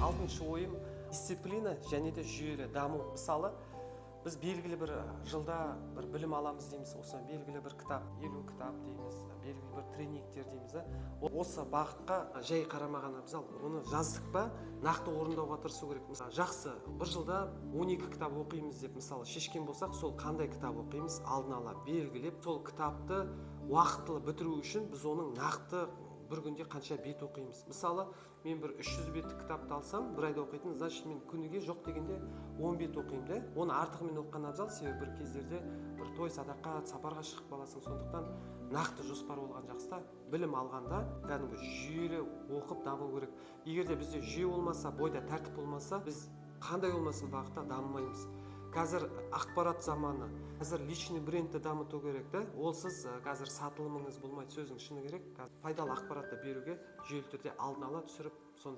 Алтыншы ойым: дисциплина және де жүйелі даму. Мысалы, біз белгілі бір жылда бір білім аламыз дейміз, осы белгілі бір кітап, 50 кітап дейміз, белгілі бір тренингтер дейміз да. Осы бағытқа жай қарамаған абзал. Оны жаздық па, нақты орындауға тырысу керек. Мысалы, жақсы, бір жылда 12 кітап оқимыз деп, мысалы, шешкен болсақ, сол қандай кітап оқимыз, алдын ала белгілеп, сол кітапты уақытылы бітіру үшін біз оның нақты бір күнде қанша бет оқимыз. Мысалы, мен бір 300 беттік кітапты алсам, бір айда оқитын, значит, мен күніге жоқ дегенде 10 бет оқимын да. Оны артығымен оқыған абзал, себебі бір кездерде бір той, садақа, сапарға шығып қаласың. Сондықтан нақты жоспар болған жақсы та. Білім алғанда кәдімгі жүйелі оқып даму керек. Егер де бізде жүйе болмаса, бойда тәртіп болмаса, біз қандай болмасын бағытта дамымаймыз. Қазір ақпарат заманы, қазір личный брендті дамыту керек та. Олсыз қазір сатылымыңыз болмайды, сөздің шыны керек. Қазір пайдалы ақпаратты беруге жүйелі түрде алдын ала түсіріп, соны